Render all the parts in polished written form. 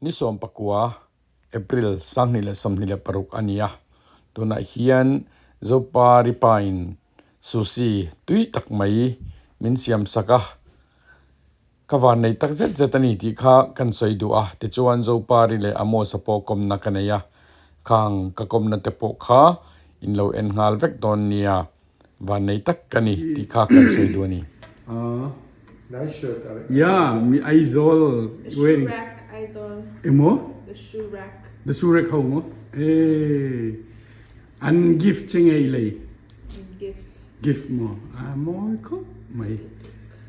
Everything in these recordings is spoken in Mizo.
Ni 19 April 2026 a ni a, tunah hian Zopari pain sushi tui tak mai min siam sak a, ka van nei tak zet zet a ni tih kha kan sawi duh a, tichuan Zopari leh Amos-a pawh kawmna ka nei a, khang ka kawmna te pawh kha in lo en nghal vek dawn nia. Van nei tak ka ni tih kha kan sawi duh a ni. Nice shirt Alex. Yeah, mi Aizawl The shoe rack Aizawl. Emaw? The shoe rack. The shoe rack ho maw? Eh, an gift che ngei lei. Gift. Gift maw? Ah, mawi khawp mai.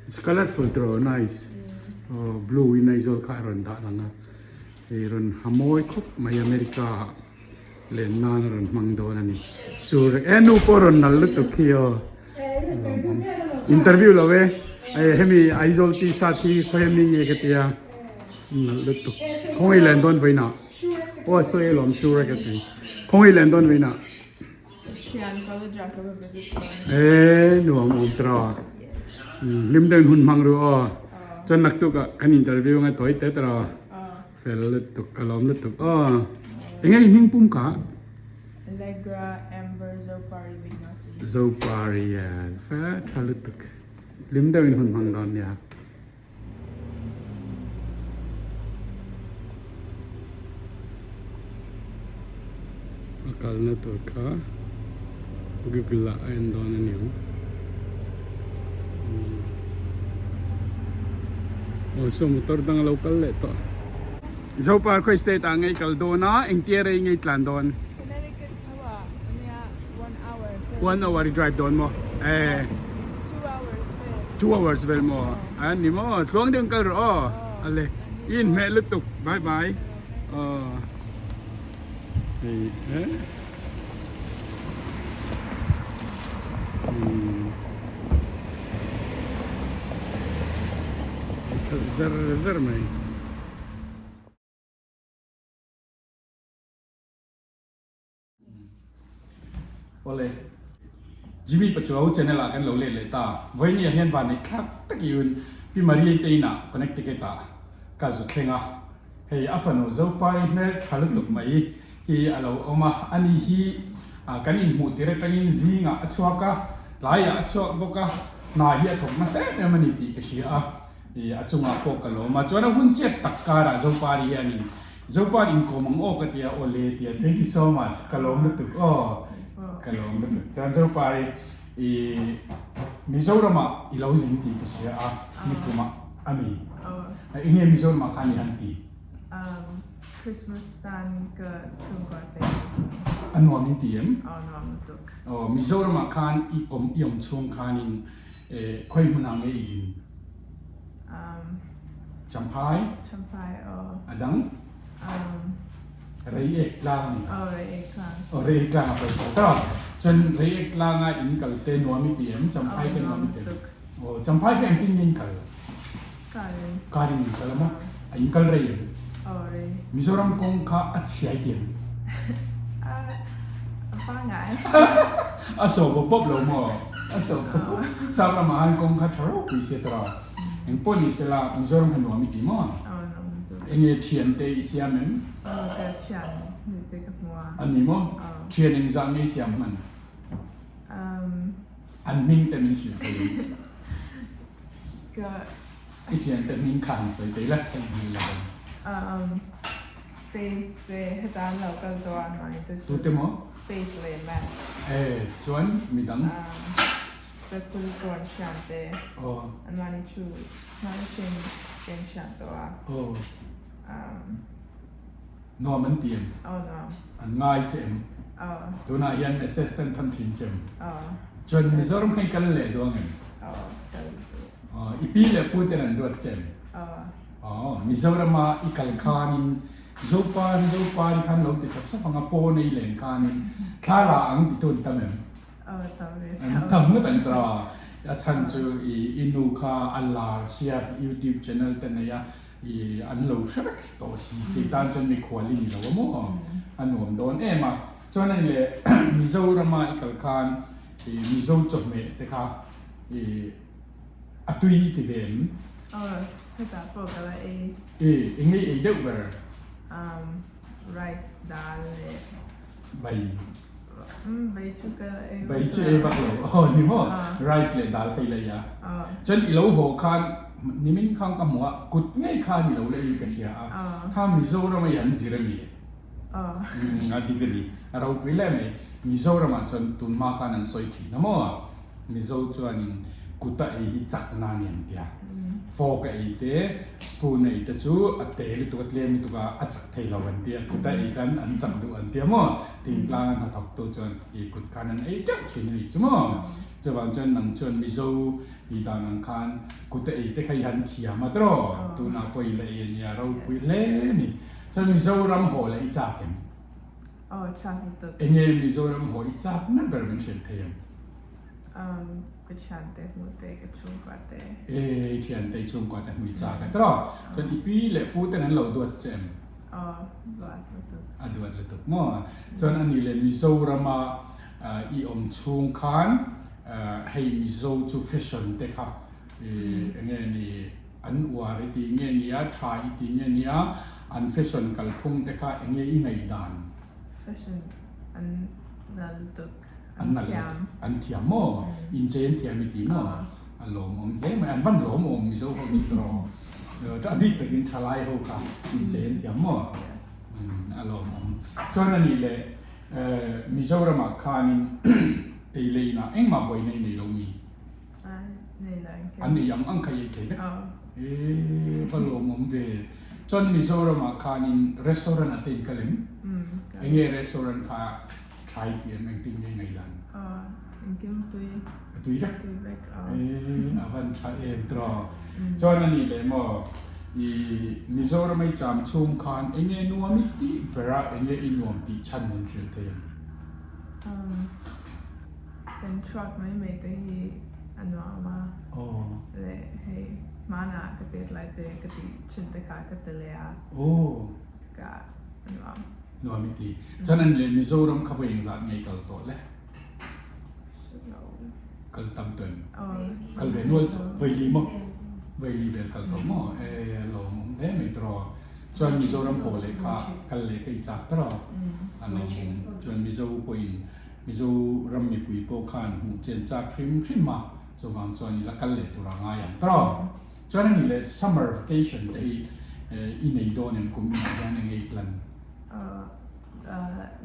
It's colorful tiraw, nice. Oh, blue in Aizawl kha a rawn dah lang a. Hei rawn ha mawi khawp mai America ah. Len nan a rawn hmang dawn a ni. Sur e nu pawh a rawn nal lutuk khi aw. Interview lo e. Hemi Aizawl t-shirt hi khawi ami nge ka tia. Nal lutuk. Khawngaih len dawn vawiinah. Aw sawi alawm sur e ka ti. Khawngaih len dawn vawiinah. E nuam awm tiraw. Hlim deuhin hun hmang ru aw. Chuan naktuk ah kan interview anga tawi te tiraw. Fel lutuk ka lawm lutuk aw. Enge i hming pum kha? Allegra Amber Zopari Vignati. Zopari e fa tha lutuk. Lim deuh in hun hmang dawn nia. A kalna tur kha Google ah a en dawn a niang. Aw saw motor dang a lo kal leh tawh. Zopar khawi state ah ngei kal dawn a engtia rei ngei tlan dawn? Connecticut tho ah ania one hour vel. One hour i drive dawn maw? Eh. 2 hours vel. 2 hours vel maw? A ni maw tluang deuh in kal rawh aw. Ale i inhmeh lutuk bye bye. Aw. Hei eh. Khalh zar zar mai. Awle. Jimmy Pachuau channel ah kan lo let leh ta. Vawinia hian van neih thlak tak iun Pi Maria te inah Connecticut ah ka zu thleng a. Hei a fanu Zopai hmel tha lutuk mai hi a lo awm a, ani hi kan inhmuh tir atangin zingah a chhuak a, tlaiah a chhuak bawk a, hna hi a thawk nasa em em a ni tih ka hria a, ih a chungah pawh ka lawm a, chuan a hun chep tak karah Zopari hianin Zopar inkawm ang aw ka ti a, aw le ti a, thank you so much, ka lawm lutuk aw, ka lawm lutuk, chuan Zopari ih Mizoramah i lo zin tih ka hria a, nikumah a ni. Eng nge Mizoramah khan i han ti? Christmas tan ka chhungkua te. A nuam in ti em? Aw nuam lutuk. Aw Mizoramah khan i awm i awm chhung khanin khawi hmunah nge i zin? Champhai? Champhai aw. A dang? Reiek tlang a ni. Aw Reiek tlang. Aw Reiek tlang a pawi tawh ta. Chuan Reiek tlanga in kal te nuam i ti em? Champhai te nuam i ti em? Aw Champhai kha engtin nge in kal? Karin. Karin in kal a maw? A in kal rei em? Aw rei. Mizoram kawng kha a chhiai ti em? A a pangai. A saw bawp bawp lo maw? A saw bawp bawp. South ramah khan kawng kha tha ropui se tawh a. Eng pawh ni sela Mizoram kha nuam i ti maw? Aw nuam lutuk. Enge thian te i siam em? Aw ka thian ni te ka hmu a. A ni maw? Aw. Thian engzah nge i siam hman? An hming te min hrilh thei em? Ka. I thiante hming kha han sawi thei la, theih hmel lo ang. Faith te heta an lo kal tawh a hnuai te chu. Tute maw? Faith leh Matt. E, chuan midang? Ka thil tawn thian te. Aw. An mahni thu, mahni chen chen thian tawh a. Aw. Nuam an ti em? Aw nuam. An ngai che em? Aw. Tunah hian assistant tham thin che em? Aw. Chuan Mizoram kha i kal leh duh ang em? Aw, kal duh. Aw, i pi leh pu ten an duat che em? Aw. Aw, Mizorama i kal khanin Zopari Zopari khan lo ti sap sap ang a, pawn ei len khanin thla la ang ti tu an tam em? Aw, tam ve An tam ngawt ang tawh a. A chhan chu i i nu kha a lar sia YouTube channel te nei a, i an lo hre vek tawh si chi tan chuan mikhual i ni lo a maw? A nuam dawn em a. Chuan hei leh Mizorama i kal khan i Mizo chawhmeh te kha i a tui i ti ve em? Aw, hetah pawh ka la ei. I, eng ei ei deuh ber? Um rice dal leh. Bai. Um bai chu ka ei vak lo. Bai chu ei vak lo aw ni maw? Rice leh dal kha i la ei a. Chuan i lo haw khan nimin khan ka hmu a, kut ngei khan i lo la ei ka hria a. Kha Mizoram a i han zir a mi? Umm a dik a ni. A ropui hle mai. Mizoramah chuan tun hma khan an sawi thin a maw? Mizo chuanin kut a ei hi chak na a ni an tia. Fork a ei te, spoon a ei te chu a te lutuk a tlem lutuk a, a chak thei lo an tia. Kut a ei khan an chak duh an tia maw? Thingtlang a hnathawk tu chuan i kut khan an ei teuh thin a nih chu maw? Chuvang chuan nang chuan Mizo tih dan ang khan kut a ei te kha i han thiam a tiraw? Tunah pawh i la ei a nia, ropui hle a ni. Chuan Mizoram haw leh i chak em? Aw, chak lutuk. Enge Mizoram haw i chak na ber min hrilh thei em? Um, ka thiante hmuh te, ka chhungkua te. E, i thiante, i chhungkua te hmuh i chak a tiraw? Chuan i pi leh pu ten an lo duat che em? Aw, duat lutuk. A duat lutuk maw? Chuan ani leh Mizorama i awm chhung khan hei Mizo chu fashion te kha enge ni an uar i tih nge nia, tha i tih nge nia, an fashion kalphung te kha enge i ngaihdan? Fashion an nal lutuk, an thiam. An thiam maw? Inchei an thiam i ti maw? A lawmawm hle mai, an van lawmawm Mizo ho chu tawh. A bik takin thalai ho kha inchei an thiam maw? A lawmawm. Chuan a nih leh Mizoramah khanin ei leh inah engmah buaina i nei lo mi? An ei ang ang kha i ei thei vek. Eee va lawmawm ve. Chuan Mizoramah khanin restaurant ah te in kal em? Enge restaurant kha tha i ti em engtin nge ngaihdan? Engkim tui. A tui vek. Eee a van tha em tiraw. Chuan a nih leh maw i Mizoram a i cham chhung khan enge nuam i tih ber a enge i nuam tih chhan min hrilh thei em? Kan chhuak mai mai te hi a nuam a, leh hei hmanah ka tet lai te ka tih thin te kha ka ti leh a, ka a nuam. Nuam i ti. Chuan an leh Mizoram kha vawi engzat nge i kal tawh le? Hre lo. Kal tam tawh em? Kal ve nual tawh. Vawi li maw? Vawi li vel kal tawh maw? E a lawmawm hle mai tawh. Chuan Mizoram pawh leh kha kal leh ka i chak ber a, a lawmawm. Chuan Mizo pawhin Mizoram mipui pawh khan hmuh chen chak hrim hrim a, chuvang chuan i la kal leh tur a ngai ang tawh. Chuan ani leh summer vacation te hi i nei dawn em kum inah hian eng nge i plan?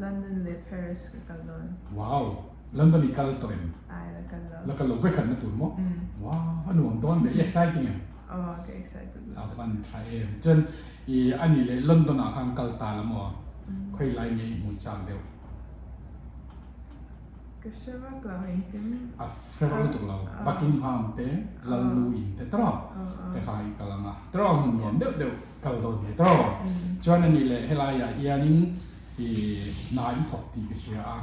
London leh Paris ka kal dawn. Wow! London i kal tawh em? Ai la kal lo. La kal lo vek khatna tur maw? Wow! A nuam dawn ve, i exciting em? Aw ka excited lutuk. A van tha em. Chuan i ani leh London ah khan kal ta la maw? Khawi lai nge i hmuh chak deuh? Ka hre vak lo engtin. A hre vak lutuk lo. Buckingham te, Lalnu in te tawh te kha i kal ang a. Tawh hmun nuam deuh deuh kal dawn ve tawh. Chuan ani leh helaiah hianin i hna i thawk tih ka hria a.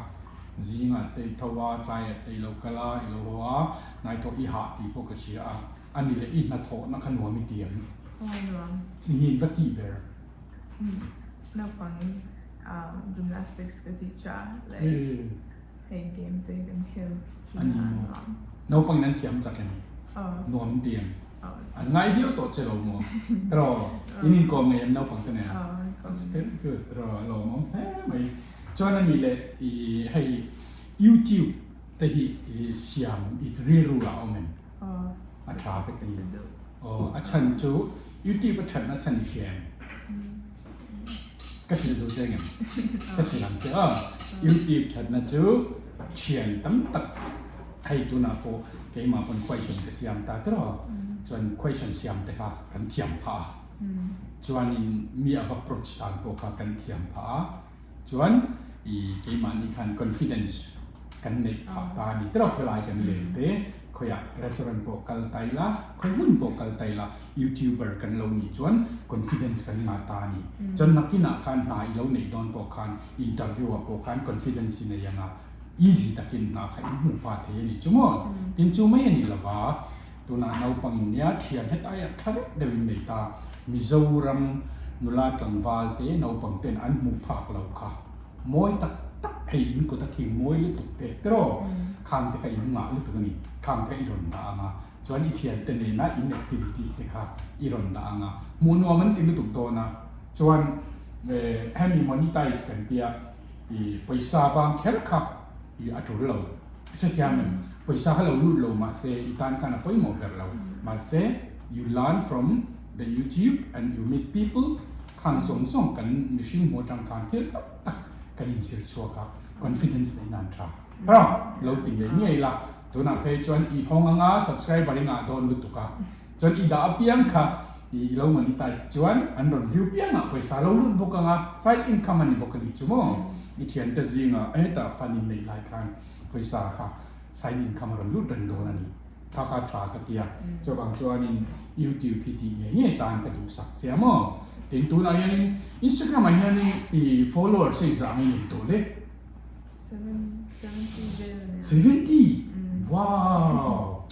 Zingah te i tho a, tlaiah te i lo kal a, i lo haw a, hnaithawh i hah tih pawh ka hria a. Ani leh i hnathawhna kha nuam i ti em? Aw nuam. I ngin va tih ber. Naupang gymnastics ka teach a leh hei game te kan khel thin a nuam. Naupang in an thiam chak em? Nuam an ti em? An ngai viau tawh che lo maw? Tiraw in inkawm ngei em naupang te nen? That's very good tiraw a lawmawm hle mai. Chuan ani leh i hei YouTube te hi i siam i rilru ah a awm em? A tha ka ti. Aw a chhan chu YouTube a thatna chhan i hria em? Ka hrilh duh che ngem? Ka hrilh ang che aw. YouTube thatna chu thian tam tak hei tunah pawh keimah pawn question ka siam ta tiraw chuan question siam te kha kan thiam phah a chuanin mi a va approach dan pawh kha kan thiam phah a Chuan i keimahni khan confidence kan neih phah ta a ni tiraw khawilai kan len te, khawiah restaurant pawh kal ta ila, khawi hmun pawh kal ta ila youtuber kan lo nih chuan confidence kan ngah ta a ni. Chuan nakinah khan hna i lo neih dawn pawh khan interview ah pawh khan confidence i nei ang a, easy takin hna kha in hmuh pah thei a ni chu maw? Tin chu mai a ni lova, Tunah naupang in nia thian hetaia tha deuh deuh in nei ta. Mizoram nula tlangval te naupang ten an hmuh phak lo kha mawi tak tak hei in kut a thing mawi lutuk te tiraw khang te kha in ngah lutuk a ni. Khang te kha i rawn dah ang a, chuan i thian te nena in activities te kha i rawn dah ang a, hmuh nuam an ti lutuk dawn a, chuan. Hemi monetize kan tia i pawisa vang kher kha i a tul lo. Hrethiam em? Pawisa kha lo lut lo mahse i tan khan a pawimawh ber lo. Mahse you learn from the YouTube and you meet people khang zawng zawng kan mihring hmu atang khan thil tam tak kan inzir chhuak a, confidence neih nan tha. Tawng lo ti ngei ngei la, tunah phei chuan i hawng anga subscriber i ngah dawn lutuk a, chuan i dah apiang kha i lo monetize chuan an rawn view piangah pawisa lo lut bawk anga side income a ni bawk a nih chu maw? I thiante zingah hetah fund in neih lai khan pawisa kha side income a rawn lut reng dawn a ni. Kha kha tha ka ti a, chuvang chuanin YouTube hi tih ngei ngei tan ka duhsak che a maw? Tin tunah hianin Instagram ah hianin i followers hi engzah angin in tawh le? 70? Wow!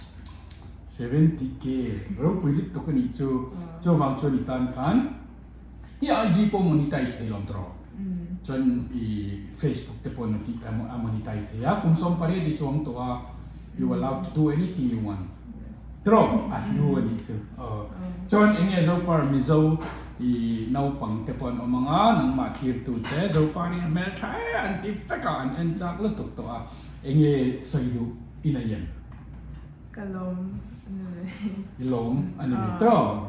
70k ropui lutuk a nih chu. Chuvang chuan i tan khan i IG pawh monetize thei lawm tawh. Chuan i Facebook te pawh a monetize thei a. Kum 18 i chuang tawh a, you allowed to do anything you want. Tawh a hlu a nih chu. Chuan eng nge Zopar Mizo i naupang te pawh an awm ang a, nangmah thlirtu te Zopar hi a hmel tha e an ti vek a, an en chak lutuk tawh a, eng nge sawi duh i nei em? Ka lawm a ni mai. I lawm a ni mai tawh.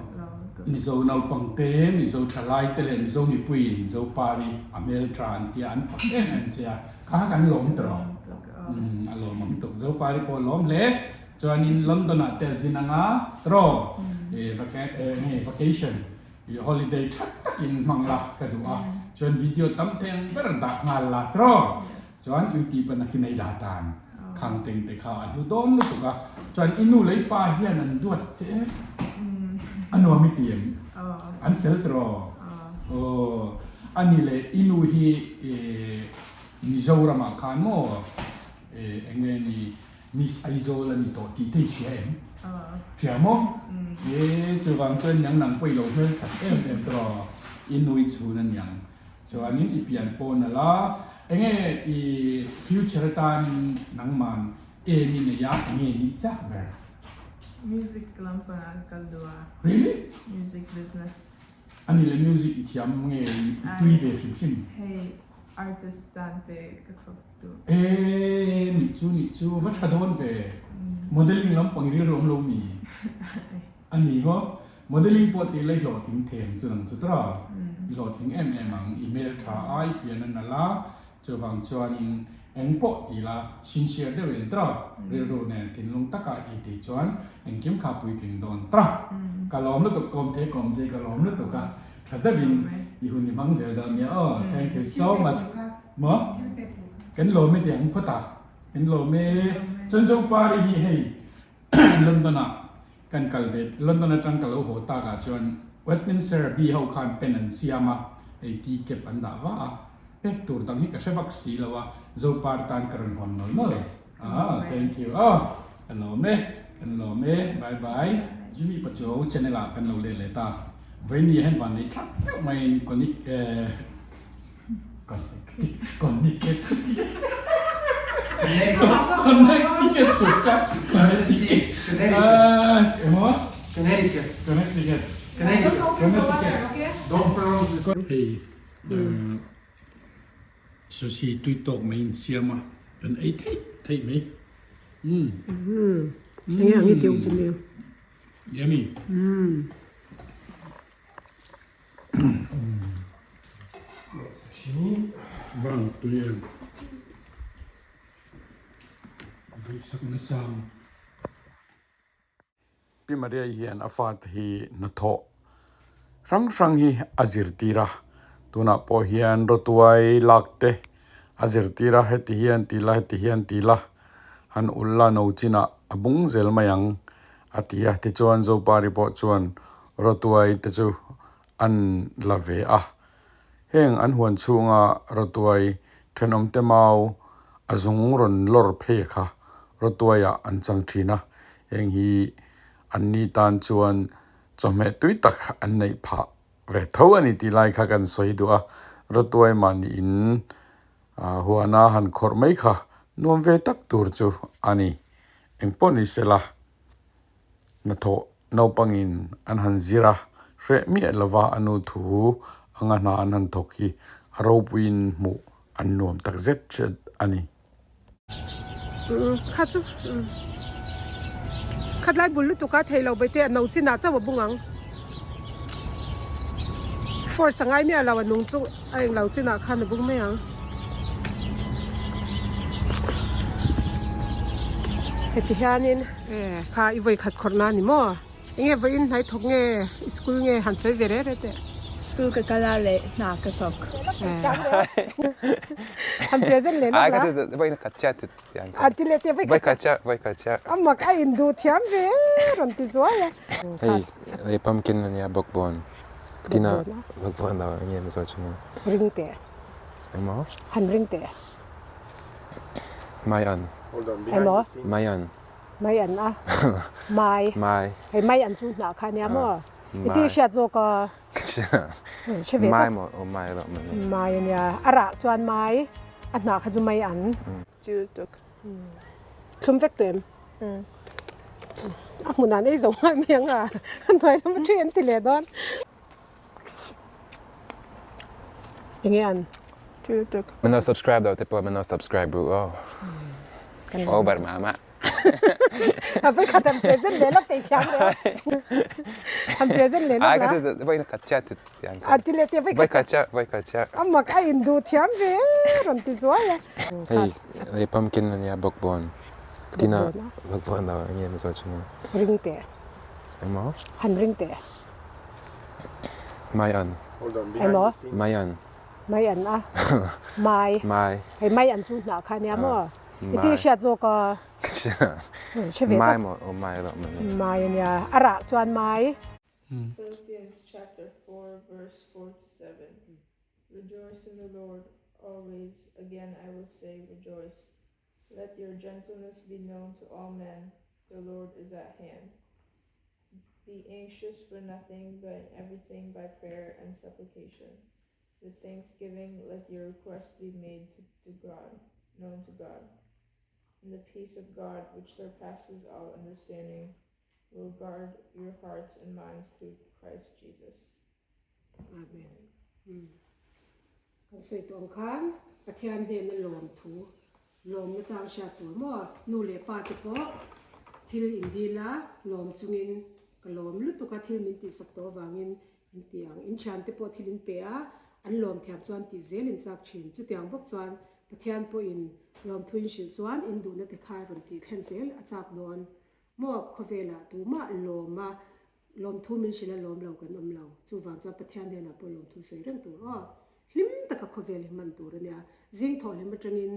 Mizo naupang te, Mizo thalai te leh Mizo mipuiin Zopar hi a hmel tha an tia an fak em em che a, kha kha kan lawm tawh. A lawm ang tuk. Zopar hi pawh a lawm hle. Chuanin London ah te a zin anga tiraw hei vacation ih holiday tha takin hmang la ka duh a, chuan video tam thei ang ber dah nghal la tiraw chuan YouTube a nakin ei dah tan khang teng te kha a hlu dawn lutuk a, chuan i nu leh i pa hian an duat che em? A nuam i ti em? An fel tiraw? Aw ani leh i nu hi Mizoram ah khan maw eng nge ni Miss Aizawl a ni tawh tih te i hria em? Hria maw? E chuvang chuan niang nang pawh i lo hmel that em em tawh i nui chhun a niang. Chuanin i pian pawh nalh a, enge i future atan nangman aim i nei a, enge nih chak ber? Music lampangah ka kal duh a. Really? Music business. A ni le music i thiam nge i tui ve hrim hrim? Hei artist tan te ka thawk duh. Eee nih chu nih chu va tha dawn ve. Modelling lampang i rilru awm lo mi? A ni maw? Modelling pawh tih la i hlawhtling them chu nang chu tawh a? I hlawhtling em em ang, i hmeltha a, i pian a nalh a, Chuvang chuanin eng pawh ti la, sincere deuhin tawh, rilru nen thinlung taka i tih chuan engkim kha puitling dawn tawh. Ka lawm lutuk, kawm thei kawm zui ka lawm lutuk a, tha deuhin i hun i hmang zel dawn nia aw, thank you so much. Maw? Kan lawm e tih ang phawt a, kan lawm e. Chuan Zopari hi hei London ah kan kal ve, London atang ka lo haw tak ah chuan Westminster Abbey ho khan pen an siam a, hei tea cap an dah va a, pek tur dang hi ka hre vak si lo a, Zopar tan ka rawn hawn nawl nawl. Ah, thank you aw, ka lawm e, kan lawm e, bye bye. Jimmy Pachuau channel ah kan lo let leh ta, Vawinia hian van nei thlak deuh maiin Conic eh. Connecticut Connecticut Connecticut Connecticut Connecticut Connecticut Don't pronounce this. Hei sushi tui tawk mai in siam a kan ei theih theih mai. Umm. Enge ang i tih awm chu mi? Yummy. Umm. Vang tui em duhsak nasa ang. Pi Maria hian a fate hi hnathawh hrang hrang hi a zirtir a, tunah pawh hian rawtuai lak te a zirtir a, heti hian ti la heti hian ti la han ul la no chinah a bung zel mai ang a ti a, tichuan Zopari pawh chuan rawtuai te chu an la ve a, heng an huan chhunga rawtuai thenawmte mau a zung rawn lawr phei kha rawtuaiah an chang thin a, heng hi an ni tan chuan chawhmeh tui tak an neih phah ve tho a ni tih lai kha kan sawi duh a, rawtuai mahniin huana han khawrh mai kha nuam ve tak tur chu a ni, engpawh ni sela hnathawh naupangin an han zir a, hreh miah lova a nu thu anga hna an han thawk hi a ropuiin hmuh an nuam tak zet zet a ni. Kha chu khatlai bul lutuk a theilo baite a no chinah chauh a bung ang. Force a ngai miah lo a nung chu a englo chinah khan a bung mai ang. Heti hianin kha i vawi khat khawrh na a ni maw? Enge vawiin hnai thawk nge school nge han sawi ve reh reh teh. School ka kal a leh hna ka thawk. Han present leh lawk la. A ti leh teh vawi khat chiah. A mak a induh thiam ve rawn ti zuai a. Hei hei pumpkin ania bawkbawn tina bawkbawn lo enge mizo chhunga. Ring teh. Engmaw? Han ring teh. Mai an. Emaw? Mai an. Mai an a. Mai. Mai. Hei mai an chu hnah kha ania maw? I ti hriat zawk a. Ka hria. Hre ve tak. Mai maw? Aw mai loh mai. Mai ania. A rah chuan mai, a hnah kha chu mai an. Chil tuk. Thlum vek tawh em? A hmunah an ei zo nghal mai ang a. A hnuai lam a an ti leh dawn. Enge an? Chil tuk. Min lo subscribe lo te pawh min lo subscribe ru aw. Aw bar mama. A vai khat an present leh lawk thei thiam reng. An present leh lawk la. Ai ka ti vai khat chiah ti tiang kha. A ti leh teh vai khat chiah. Vai khat chiah vai khat chiah. A mak a induh thiam ve rawn ti zuai a. Hei hei pumpkin ania bawkbawn. Tina bawkbawn lo enge mizo chhunga. Ring teh. Engmaw? Han ring teh. Mai an. Emaw? Mai an. Mai an a. Mai. Mai. Hei mai an chu hnah kha ania maw? I ti hriat zawk a. Ka hria. Hre ve tak. Mai maw? Aw mai loh mai. Mai ania. A rah chuan mai. Philippians chapter 4 verse 4 to 7 Rejoice in the Lord always again I will say rejoice Let your gentleness be known to all men the Lord is at hand Be anxious for nothing but in everything by prayer and supplication with thanksgiving let your requests be made to, to God known to God and the peace of God which surpasses all understanding will guard your hearts and minds through Christ Jesus. Amen. Kan sawi tawh ang khan Pathian hnena lawm thu, lawmna chang hriat tur maw? Nu leh pa te pawh thil in dil a, lawm chungin ka lawm lutuk a, thil min tihsak tawh avangin in ti ang. In thiante pawh thil in pe a, an lawm thiam chuan tih zel in chak thin. Chutiang bawk chuan Pathian pawhin lawmthu in hrilh chuan in duhna te kha rawn tih thlen zel a chak dawn. Maw khawvelah tumah lawm a, lawmthu min hrilh a lawm lo kan awm lo. Chuvang chuan Pathian hnenah pawh lawmthu sawi reng tur aw. Hlim taka khawvel hi hman tur a nia. Zing thawh hlim atangin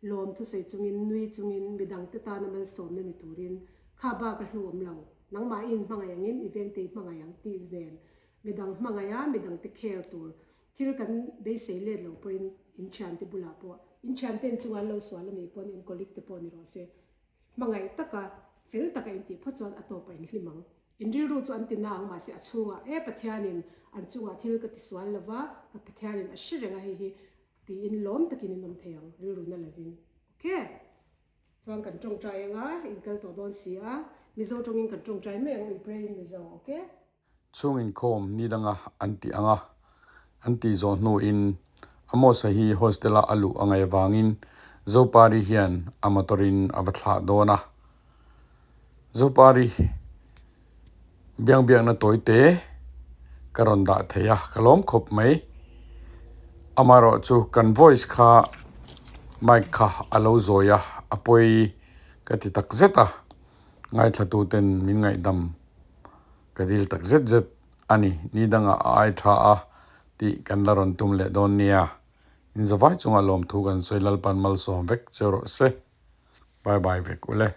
lawmthu sawi chungin, nui chungin, midangte tana malsawmna ni turin kha bak a hlu awm lo. Nangmah i inhmangaih angin i vengte i hmangaih ang tih nen midang hmangaih a, midangte care tur thil kan beisei let lo pawhin in thiante bulah pawh in thianten chunga an lo sual a nih pawn in colleague te pawh ni rawh se. Hmangaih taka, fel taka intih phawt chuan a tawpah in hlim ang. In rilru chu an ti na ang mahse a chhungah, E Pathianin an chungah thil ka ti sual lo va, ka Pathianin a hre reng a hei hi tiin lawm takin in awm thei ang, rilru na lovin. Ok. Chuan kan tawngtai anga in kal tawh dawn si a, Mizo tawngin kan tawngtai mai ang, we pray in Mizo, ok. Chhung inkhawm ni danga an tih anga an tih zawh hnuin Amos-a hi hostel-a a luh a ngaih avangin Zopari hian a motor-in a va thlah dawn a. Zopari biangbiakna tawi te ka rawn dah thei a, ka lawm khawp mai. Amaherawhchu kan voice kha mic kha a lo zawi a, a pawi ka ti tak zet a, ngaithlatuten min ngaihdam. Ka dil tak zet zet a ni, ni dangah a ai tha a tih kan la rawn tum leh dawn nia. Inzawvai chungah lawmthu kan sawi Lalpan malsawm vek che rawh se. Bye bye vek ule.